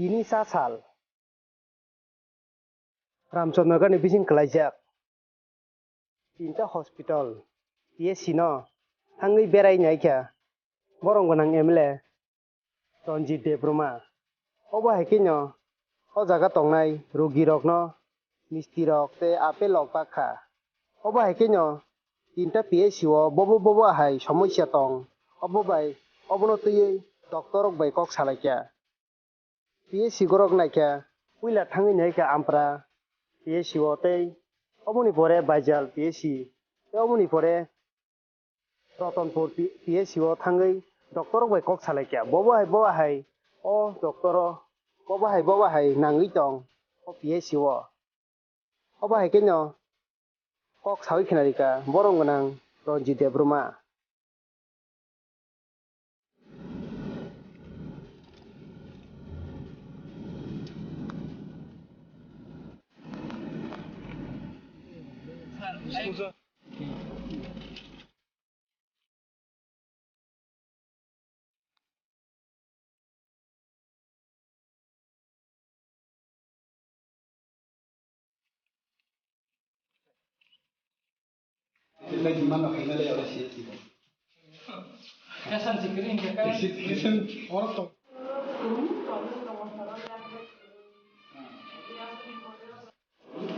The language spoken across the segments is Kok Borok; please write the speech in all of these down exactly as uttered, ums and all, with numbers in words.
Tini cha sal Ramchandra Nagar ni bising kwlaijak tinta hospital P S C no thangwi berai naikha borong gwnang M L A Ranjit Debbarma. Obo hai kheno o jaga tongnai rogirokno mistirok tei apple rok pakha. Obo hai kheno tinta P S C o bobo bobo hai somosya tong, obo bai obono twiwi doctor rok bai kok salaikha. P S C gorok naikha, puila thangwi naikha Ampra P S C o tei oboni pore Baijal P S C tei oboni pore Ratanpur P-, P S C o thangwi doctor rok bai kok salaikha. Bobo hai, bobo hai o doctor o, bobo hai, bobo hai nangwi tong o P S C o. Obo hai kheno kok sawi khna rikha borong gwnang Ranjit Debbarma.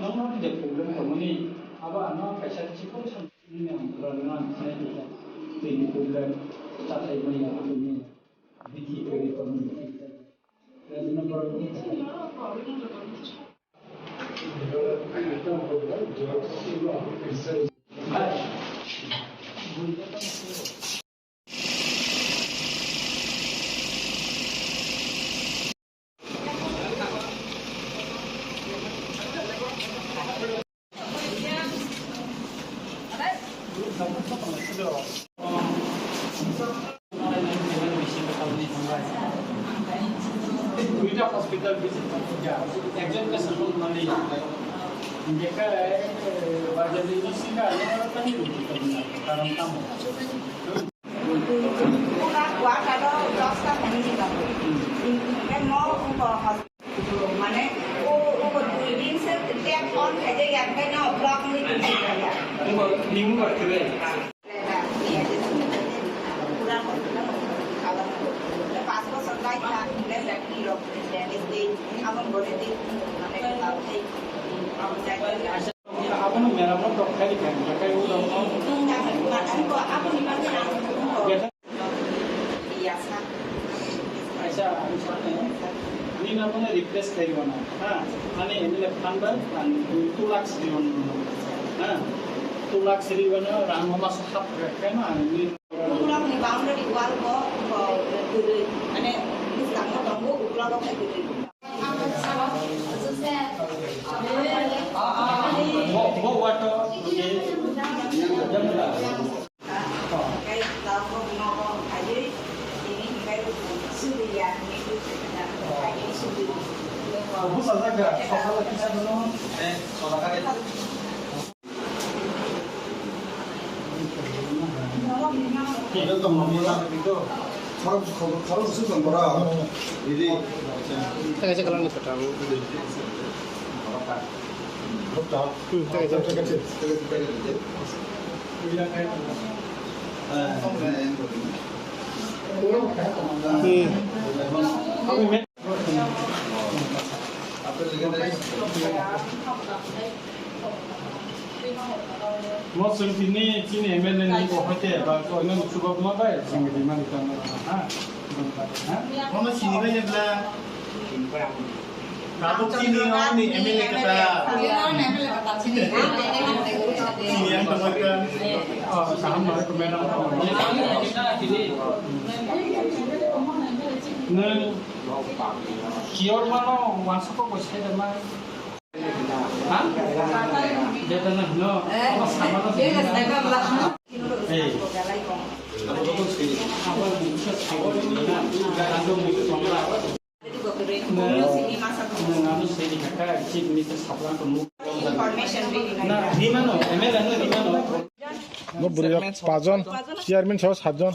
Nokno de problem tongmani, abo ano kaisa chikon samsini ang pura nang sinai twi tini problem chatai mani ang twi ni biki kari tongmani. Rajna problem. Duita hospital visit kha, ekjon ke samung mani, hingke bajar di sini ada orang tanya, karam tamo. Pura kuat ada dosta mani di kampung. Kan mau ke hospital. Mane, o, o, duidin se tap on khaijak ya, khaina block ni tongsi ya. Nimo, nimo ba kre. Pura ko, pura ko, pura ko. Pas bosor lai tha, ngai sakni rok, damage de, abang bole de, mane, tau de, abang jai. Abono meramot rok khai di kha, khai u rok no. Tong ta kha, ma, ani ko, aboni bagwi ang tong ko. Aisa, ang sakni, nini abono request khai rwna, ha, ani M L A phan ba, ang two lakhs rwna, ha, two lakhs rwna, rang ma masa hap rwkha ma, ani. Ukulok ni boundary wall bo, bo, gurui, mane, bwskango tongo, ukulok bo khai gurui. Bo, bo wato, okay. Thank you. Mo chwng tini chini M L A ni bo hoite ba koino chubak ma bai chwng rimani tongma ha. Mono sini bai jebla. Tabuk chini oni M L A kata. Sini yang tongma ka. Oh, kaham bai ko madam. Nwng kiyor mano wansukgo bo sai da ma. Ha? Jeta na hino. Obo samano. Hey. Nwng ano sini kaka, chief minister saplang ko nuk. Na, rimano, M L A no rimano. No bwrwi rok pajon, chairman saw satjon.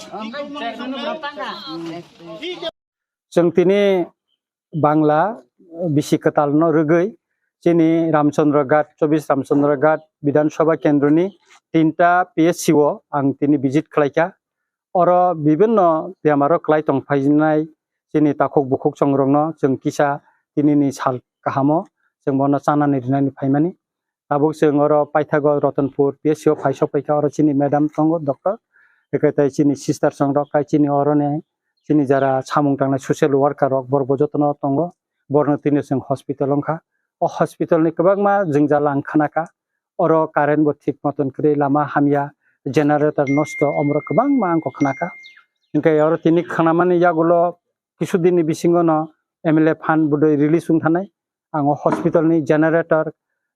Chwng tini Bangla bisi kwtal no rwgwi chini Ramchandra Ghat, chobbish Ramchandra Ghat Bidhan Sabha Kendra ni tinta P S C o ang tini visit khlaikha. Oro bibinno bemaro kwlai tong phainai chini takhuk bukhuk chongrokno chwng kisa tinini sal kahamo chwng bono chanani rinani phaimani. Tabuk chwng oro paithago Ratanpur P S C o phai sok paikha, oro chini madam tongo doctor, eke tai chini sister chongrok, kai chini oroni chini jara samung tangnai social worker rok, borok bo jotono tongo, borokno tini chwng hospital wngkha. O hospital ni kwbangma jwngjal ang khnakha, oro current bo thik moton kwrwi, lama hamya, generator nosto, omorok kwbangma ang kok khnakha. Hinkhe oro tini khnamani yagulo kisu dinni bisingono M L A fund budoi release wng thanai. Ang o hospital ni generator,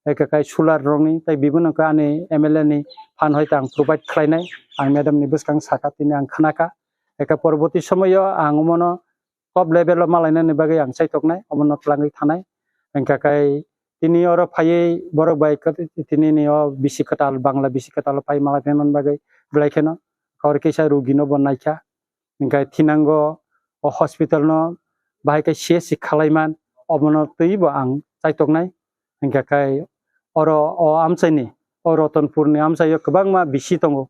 eke kai solar rokni, tai bibino khe ani M L A ni fund hoite ang provide khlainai. Ang madam ni bwskang saka, tini ang khnakha. Eke porborti somoyo ang omono top level o malainani bagwi ang chaitoknai, omono twlangwi thanai. Hinkha kai tini oro phaiwi borok bai kwt-, tini ni o bisi kwtal, Bangla bisi kwtal o phai malai phaimani bagwi belai kheno kor kisa rugino bo naikha. Hinkhe thinango o hospital no bahai khe C S C khalaiman, omono twibo ang chaitoknai. Hinkhe kai oro o amchaini, o Ratanpur ni amchaio kwbangma bisi tongo.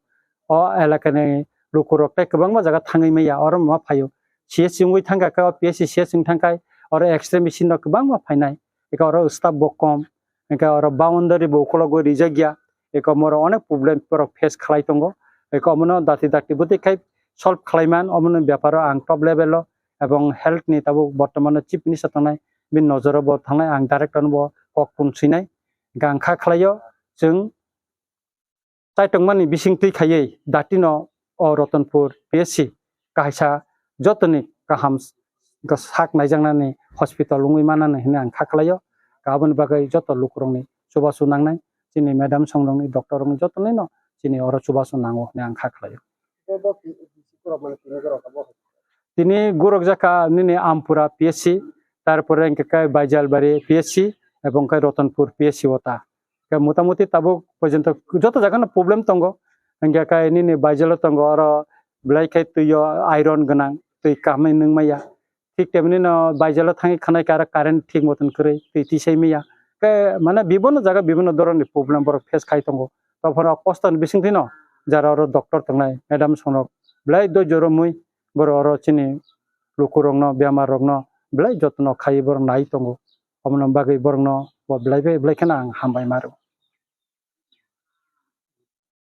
O elakani lukurok tei kwbangma jaga thangwi maya, oro ma phaio. C S C wngwi thangkha khe, o P S C C S wng thangkhai, oro X-ray machine rok kwbangma phainai. Eko oro staff bo kom, hinkhe oro boundary bo ukologo rijak ya. Eko moro onek problem borok face khlai tongo. Eko omono dati dati bwtwi khai solve khlaiman, omono beparo ang top level o ebong health ni tabuk bortomano chief minister tongnai, bini nojoro bo thangnai, ang director no bo kok kun swinai. Hinkhe ang kha khlaio, chwng chaitokmani bisingtwi khaiwi datino o Ratanpur P S C kaisa jotoni kaham s-, sak naijaknani hospital wngwi manani hwnwi ang kha khlaio. Aboni bagwi joto lukurokni chubachu nangnai, chini madam songrokni, doctor rokni jotonoino chini oro chubachu nango hwnwi ang kha khlaio. Tini gurok jakha nini Ampura P S C, tarpore hinkhe khe Baijalbari P S C, ebong khe Ratanpur P S C o ta. Khe motamuti tabuk porjonto joto jagano problem tongo. Hinkhe khe nini Baijalo tongo, oro belai khe twi o iron gwnang, twi kaham nung maya. Thik teboni no Baijalo thangwi khanai khe aro current thik moton kwrwi, twi tisai maya. Khe mane bibinno jaga bibinno dhoronni problem borok face khai tongo. Tophano kosto ni bisingtwi no jara oro doctor tongnai, madam songrok belai doijo romwi borok oro chini lukurokno, bemar rokno belai jotno khaiwi borok nai tongo. Omono bagwi borokno bo belai bai, belai kheno ang hambai ma rwo.